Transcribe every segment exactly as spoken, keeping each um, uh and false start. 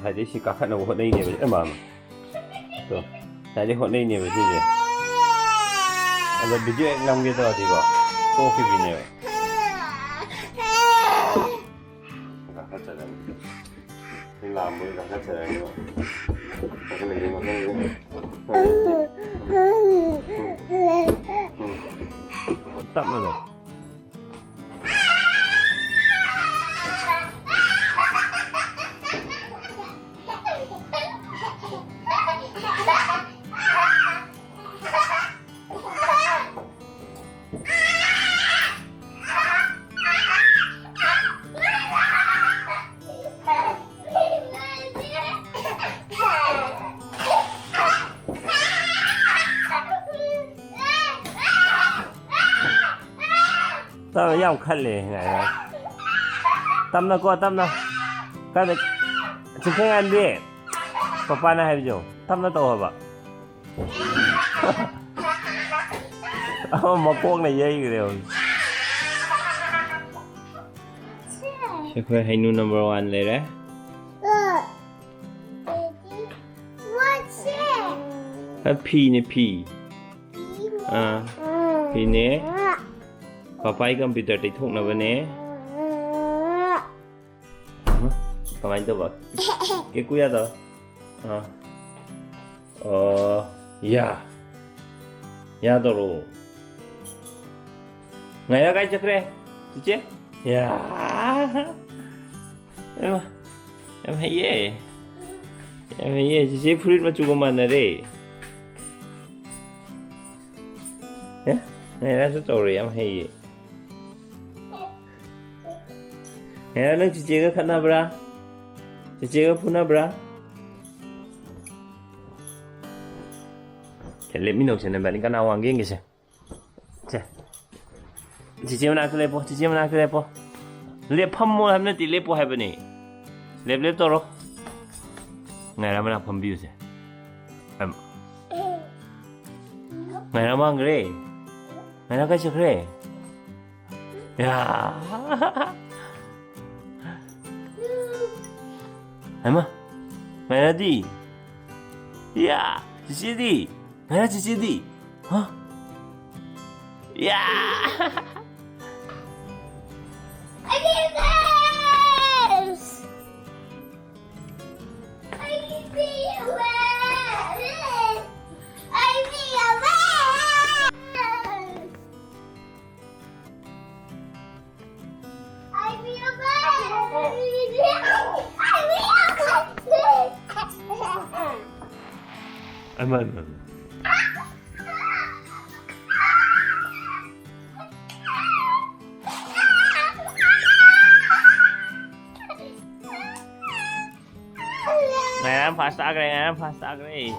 ꯍꯥꯏꯗꯤ ꯁꯤ ꯀꯥꯈꯠꯅꯕ ꯍꯣꯠꯅꯩꯅꯦꯕ, ꯑꯦ, ꯃꯥꯃ꯫ ꯇꯣ, ꯉꯁꯥꯏꯗꯩ ꯍꯣꯠꯅꯩꯅꯦꯕ ꯁꯤꯁꯦ꯫ ꯑꯗꯣ video ꯍꯦꯛ ꯅꯝꯒꯦ ꯇꯧꯔꯗꯤꯀꯣ, ꯇꯣꯛꯈꯤꯕꯤꯅꯦꯕ꯫ ꯀꯥꯈꯠꯆꯔꯅꯤ꯫ ꯁꯤ ꯂꯥꯝꯕꯒꯤ ꯀꯥꯈꯠꯆꯔꯅꯤꯕ꯫ ꯀꯥꯈꯠꯂꯛꯏꯁꯦ ꯃꯈꯜꯁꯦ꯫ ꯇꯞꯅ ꯂꯧ꯫ ꯇꯞꯅ ꯌꯥꯝ ꯈꯜꯂꯦ ꯉꯥꯏꯔ꯫ ꯇꯞꯅꯀꯣ, ꯇꯞꯅ꯫ ꯀꯥꯏꯗ? ꯆꯤꯡꯈꯩꯉꯥꯟꯕꯤ꯫ ꯄꯄꯥꯅ ꯍꯥꯏꯕꯁꯦ ꯌꯦꯡꯉꯨ꯫ ꯇꯞꯅ ꯇꯧ ꯍꯥꯏꯕ꯫ ꯑꯃ ꯃꯀꯣꯛꯅ ꯌꯩꯈ꯭ꯔꯦ ꯍꯧꯖꯤꯛ꯫ ꯁꯤ ꯑꯩꯈꯣꯏ ꯍꯩꯅꯨ number one ꯂꯩꯔꯦ꯫ What's it? ꯑ, ꯐꯤꯅꯦ, ꯐꯤ꯫ ꯑꯥ, ꯐꯤꯅꯦ꯫ ꯄꯄꯥꯒꯤ computer ꯇꯩꯊꯣꯛꯅꯕꯅꯦ꯫ ꯀꯃꯥꯏꯅ ꯇꯧꯕ? ꯀꯦꯀꯨ ꯌꯥꯗꯕ? ꯑꯥ꯫ ꯑꯣ, ꯌꯥ꯫ ꯌꯥ ꯇꯧꯔꯣ꯫ ꯉꯥꯏꯔꯥ ꯀꯥꯏ ꯆꯠꯈ꯭ꯔꯦ? ꯆꯤꯆꯦ? ꯌꯥ꯫ ꯍꯩꯃꯥ, ꯌꯥꯝ ꯍꯩꯌꯦ꯫ ꯌꯥꯝ ꯍꯩꯌꯦ꯫ ꯆꯤꯆꯦ ꯐꯨꯔꯤꯠ ꯃꯆꯨꯒ ꯃꯥꯟꯅꯔꯦ꯫ ꯑꯦ, ꯉꯥꯏꯔꯥꯁꯨ ꯇꯧꯔꯦ, ꯌꯥꯝ ꯍꯩꯌꯦ꯫ ꯉꯥꯏꯔꯥ, ꯅꯪ ꯆꯤꯆꯦꯒ ꯈꯠꯅꯕ꯭ꯔꯥ? ꯆꯤꯆꯦꯒ ꯐꯨꯅꯕ꯭ꯔꯥ? ꯁꯦ, ꯂꯦꯞꯃꯤꯟꯅꯧꯁꯦ, ꯅꯕꯥꯅꯤ ꯀꯅꯥ ꯋꯥꯡꯒꯦ ꯌꯦꯡꯒꯦꯁꯦ꯫ ꯁꯦ꯫ ꯆꯤꯆꯦ ꯃꯅꯥꯛꯇ ꯂꯦꯞꯄꯣ, ꯆꯤꯆꯦ ꯃꯅꯥꯛꯇ ꯂꯦꯞꯄꯣ꯫ ꯂꯦꯞꯐꯝꯃꯣ ꯍꯥꯏꯕ ꯅꯠꯇꯦ, ꯂꯦꯞꯄꯣ ꯍꯥꯏꯕꯅꯦ꯫ ꯂꯦꯞ, ꯂꯦꯞ ꯇꯧꯔꯣ꯫ ꯉꯥꯏꯔꯥ ꯃꯅꯥꯛ ꯐꯝꯕꯤꯌꯨꯁꯦ꯫ ꯑꯝ꯫ ꯉꯥꯏꯔꯥ ꯃꯥꯡꯈ꯭ꯔꯦ꯫ ꯉꯥꯏꯔꯥ ꯀꯥꯏ ꯆꯠꯈ꯭ꯔꯦ? ꯌꯥ꯫ ꯍꯩꯃꯥ, ꯃꯥꯏꯔꯥꯗꯤ? ꯌꯥ! ꯆꯤꯆꯦꯗꯤ? ꯃꯥꯏꯔꯥ, ꯆꯤꯆꯦꯗꯤ? ꯍꯥ? ꯌꯥ! ꯑꯃ, ꯑꯃ꯫ ꯉꯥꯏꯔꯥꯡ ꯐꯥꯁ ꯇꯥꯈ꯭ꯔꯦ, ꯉꯥꯏꯔꯥꯡ ꯐꯥꯁ ꯇꯥꯈ꯭ꯔꯦ꯫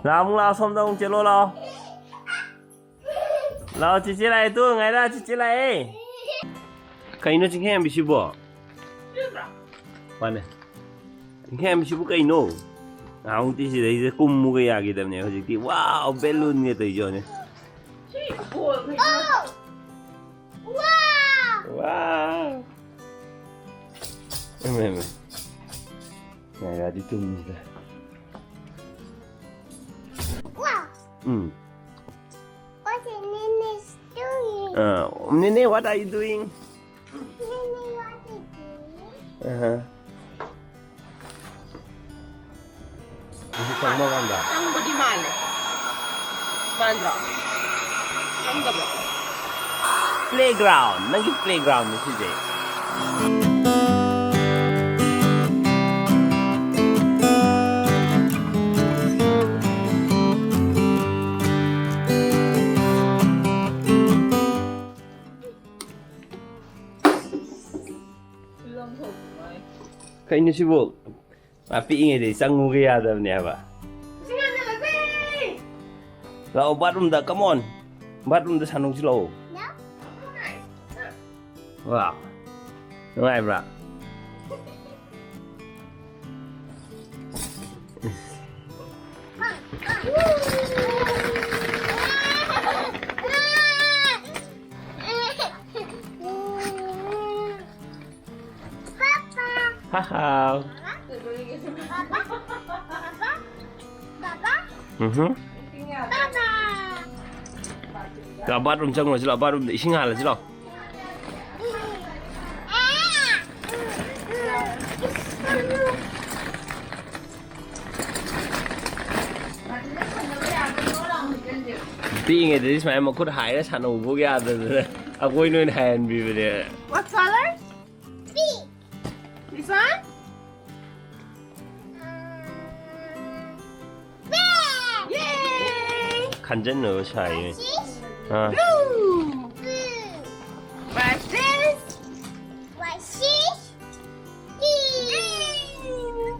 ꯂꯥꯛꯑꯣ, ꯑꯃꯨꯛ ꯂꯥꯛꯑꯣ, ꯁꯣꯝꯗ ꯑꯃꯨꯛ ꯆꯦꯜꯂꯣ, ꯂꯥꯛꯑꯣ꯫ ꯂꯥꯛꯑꯣ, ꯆꯤꯆꯦ ꯂꯥꯛꯑꯦ, ꯇꯨ ꯉꯥꯏꯔ, ꯆꯤꯆꯦ ꯂꯥꯛꯑꯦ꯫ ꯀꯩꯅꯣ ꯆꯤꯡꯈꯩ ꯌꯥꯝꯕꯤꯁꯤꯕꯣ? ꯃꯥꯅꯦ꯫ ꯆꯤꯡꯈꯩ ꯌꯥꯝꯕꯤꯁꯤꯕꯨ ꯀꯩꯅꯣ? ꯅꯍꯥꯟꯃꯨꯛꯇꯤ ꯁꯤꯗꯩꯁꯤꯗ ꯀꯨꯝꯃꯨꯒ ꯌꯥꯈꯤꯗꯕꯅꯦ, ꯍꯧꯖꯤꯛꯇꯤ ꯋꯥꯎ, ꯕꯦꯂꯨꯟꯒ ꯇꯧꯔꯤꯁꯦ ꯌꯦꯡꯉꯨꯅꯦ꯫ ꯋꯥꯎ! ꯏꯃꯥꯏ, ꯏꯃꯥꯏ꯫ ꯉꯥꯏꯔꯗꯤ ꯇꯨꯝꯃꯤꯗ꯫ ꯎꯝ꯫ What is Nene doing? Uh, Nene, what are you doing? Nene, what is doing? Uh-huh. ꯆꯪꯕꯗꯤ ꯃꯥꯜꯂꯦ꯫ ꯃꯥꯟꯗ꯭ꯔꯣ? ꯆꯪꯗꯕ꯭ꯔꯣ? Playground, ꯅꯪꯒꯤ playground ꯅꯤ ꯁꯤꯁꯦ꯫ ꯀꯩꯅꯣ ꯁꯤꯕꯨ? ꯃꯥ ꯄꯤꯛꯏꯉꯩꯗꯩ ꯆꯪꯉꯨꯒ ꯌꯥꯗꯕꯅꯦ ꯍꯥꯏꯕ꯫ ꯂꯥꯛꯑꯣ, bathroom the, come on. Bathroom ꯗ ꯁꯥꯟꯅꯧꯁꯤ ꯂꯥꯛꯑꯣ꯫ ꯋꯥ꯫ ꯅꯨꯡꯉꯥꯏꯕ꯭ꯔꯥ? ꯍꯥ ꯍꯥ. ꯎꯝꯍꯨꯝ. ꯂꯥꯛ, ꯕꯥꯠꯔꯨꯝ ꯆꯪꯉꯨꯔꯁꯤ ꯂꯥꯛ, ꯕꯥꯠꯔꯨꯝꯗ ꯏꯁꯤꯡ ꯍꯥꯜꯂꯁꯤ ꯂꯥꯛ. ꯄꯤꯛꯏꯉꯩꯗꯗꯤ ꯁꯨꯃꯥꯏꯅ ꯃꯈꯨꯠ ꯍꯥꯏꯔ ꯁꯥꯟꯅꯧꯕ ꯌꯥꯗꯗꯅ ꯑꯩꯈꯣꯏꯅ ꯑꯣꯏꯅ ꯍꯥꯏꯍꯟꯕꯤꯕꯅꯦ. What color? Pink. This one? Red. Yay! ꯈꯟꯖꯟꯅꯕ ꯁꯥꯏꯌꯦ. This? Ah. Blue. Blue. What's this? What's this? Green.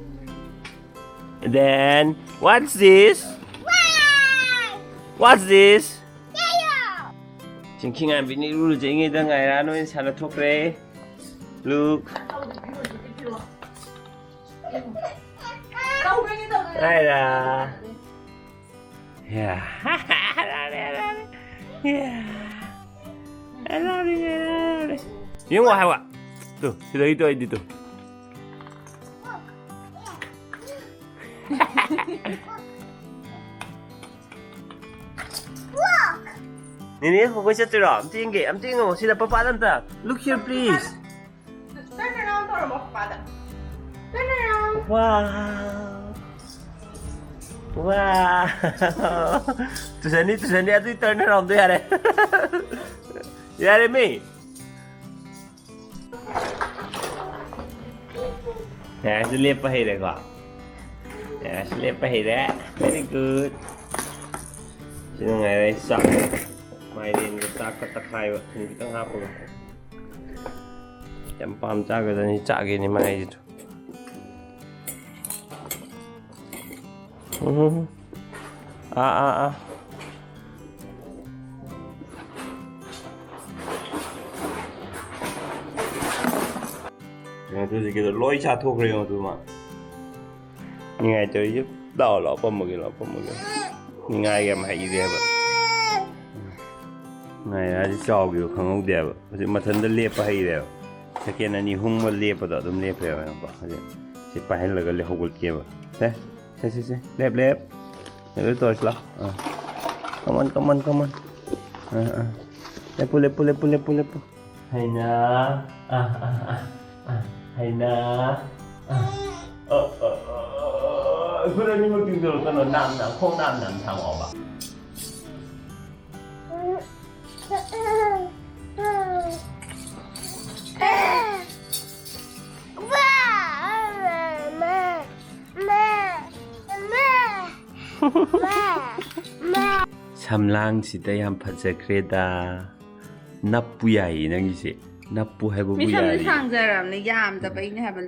Then, what's this? White. What's this? Yellow. ꯆꯤꯡꯈꯤ ꯉꯥꯟꯕꯤꯅ ꯏꯔꯨ ꯂꯨꯖꯩꯉꯩꯗ ꯉꯥꯏꯔꯥ ꯅꯣꯏ ꯁꯥꯟꯅ ꯊꯣꯛꯈ꯭ꯔꯦ. Look. ꯉꯥꯏꯔꯥ. Yeah. ꯍꯔꯥꯎꯔꯦ, ꯍꯔꯥꯎꯔꯦ. Yeah. ꯍꯔꯥꯎꯔꯦ, ꯍꯔꯥꯎꯔꯦ. ꯌꯦꯡꯉꯣ ꯍꯥꯏꯕ. ꯇꯨ, ꯁꯤꯗꯒꯤ ꯇꯨ ꯑꯩꯗꯤ ꯇꯨ. Look. ꯅꯦꯅꯦ, ꯀꯣꯏ ꯆꯠꯇꯣꯏꯔꯣ? ꯑꯝꯇ ꯌꯦꯡꯒꯦ, ꯑꯝꯇ ꯌꯦꯡꯉꯣ. ꯁꯤꯗ ꯄꯄꯥꯗ ꯑꯝꯇ. Look here, please. Turn around ꯇꯧꯔꯝꯃꯣ ꯄꯄꯥꯗ. Turn around. Wow. Wow. ꯇꯨꯁꯟꯅꯤ, ꯇꯨꯁꯟꯅꯤ, ꯑꯗꯨꯏ turn aroundꯗꯣ ꯌꯥꯔꯦ. ꯌꯥꯔꯦ ꯃꯤ. ꯌꯥꯔꯦ, ꯁꯤ ꯂꯦꯞꯄ ꯍꯩꯔꯦꯀꯣ? ꯌꯥꯔꯦ, ꯁꯤ ꯂꯦꯞꯄ ꯍꯩꯔꯦ. Very good. ꯁꯤ ꯅꯨꯡꯉꯥꯏꯔꯦ, ꯑꯩ ꯆꯥꯛ. ꯃꯥꯏꯔꯦꯟꯒ ꯆꯥꯛꯀ ꯇꯛꯈꯥꯏꯕ, ꯊꯨꯝ ꯈꯤꯇꯪ ꯍꯥꯞꯄꯒ. ꯌꯥꯝ ꯄꯥꯝ ꯆꯥꯒꯗꯅꯤ, ꯆꯥꯒꯦꯅꯦ ꯃꯥꯏꯁꯤꯗꯣ. ꯎꯝ. ꯑꯥ, ꯑꯥ, ꯑꯥ. ꯀꯩꯅꯣ ꯇꯧꯁꯤ, ꯀꯩꯅꯣ, ꯂꯣꯏ ꯆꯥꯊꯣꯛꯈ꯭ꯔꯦ ꯌꯦꯡꯉꯣ ꯑꯗꯨ ꯃꯥ꯫ ꯅꯤꯡꯉꯥꯏ ꯇꯧꯔꯤꯁꯦ꯫ ꯂꯥꯛꯑꯣ, ꯂꯥꯛꯑꯣ, ꯐꯝꯃꯒꯦ, ꯂꯥꯛꯑꯣ, ꯐꯝꯃꯒꯦ꯫ ꯅꯤꯡꯉꯥꯏꯒ ꯌꯥꯝ ꯍꯩꯔꯦ ꯍꯥꯏꯕ꯫ ꯅꯤꯡꯉꯥꯏ ꯍꯥꯏꯁꯦ ꯆꯥꯎꯈꯤꯕ ꯈꯪꯍꯧꯗꯦ ꯍꯥꯏꯕ꯫ ꯍꯧꯖꯤꯛ ꯃꯊꯟꯇ ꯂꯦꯞꯄ ꯍꯩꯔꯦꯕ꯫ ꯁꯦꯀꯦꯟ ꯑꯅꯤ ꯑꯍꯨꯝꯒ ꯂꯦꯞꯄꯗꯣ ꯑꯗꯨꯝ ꯂꯦꯞꯄꯦꯕ꯫ ꯌꯦꯡꯉꯣꯀꯣ, ꯍꯧꯖꯤꯛ ꯁꯤ ꯄꯥꯏꯍꯜꯂꯒ ꯂꯦꯞ-, ꯍꯧꯒꯠꯀꯦꯕ꯫ ꯁꯦ, ꯁꯦ, ꯁꯦ, ꯁꯦ꯫ ꯂꯦꯞ, ꯂꯦꯞ꯫ ꯂꯦꯞ, ꯂꯦꯞ ꯇꯧꯔꯁꯤ ꯂꯥꯎ꯫ ꯑꯥ꯫ Come on, come on, come on. ꯑꯥ, ꯑꯥ꯫ ꯂꯦꯞꯄꯨ, ꯂꯦꯞꯄꯨ, ꯂꯦꯞꯄꯨ, ꯂꯦꯞꯄꯨ, ꯂꯦꯞꯄꯨ꯫ ꯍꯩꯅ꯫ ꯑꯥ, ꯑꯥ, ꯑꯥ, ꯑꯥ꯫ ꯍꯩꯅ꯫ ꯑꯥ꯫ ꯑ, ꯑ, ꯑ, ꯑ, ꯑ, ꯈꯨꯠ ꯑꯅꯤꯃꯛ ꯇꯤꯡꯊꯣꯔꯛꯀꯅꯣ꯫ ꯅꯥꯝ, ꯅꯥꯝ, ꯈꯣꯡ ꯅꯥꯝ, ꯅꯥꯝ ꯊꯥꯡꯉꯛꯑꯣꯕ꯫ ꯁꯝꯂꯥꯡꯁꯤꯗ ꯌꯥꯝ ꯐꯖꯈ꯭ꯔꯦꯗ꯫ ꯅꯞꯄꯨ ꯌꯥꯏꯌꯦ ꯅꯪꯒꯤꯁꯦ꯫ ꯅꯞꯄꯨ ꯍꯥꯏꯕꯕꯨ ꯃꯤ ꯁꯝꯗꯤ ꯌꯥꯔꯤ꯫ ꯁꯥꯡꯖꯔꯕꯅꯤ, ꯌꯥꯝꯗꯕꯩꯅꯦ ꯍꯥꯏꯕ꯫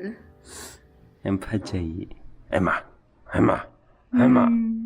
ꯌꯥꯝ ꯐꯖꯩꯌꯦ꯫ ꯍꯩꯃꯥ, ꯍꯩꯃꯥ, ꯍꯩꯃꯥ꯫ ꯎꯝ꯫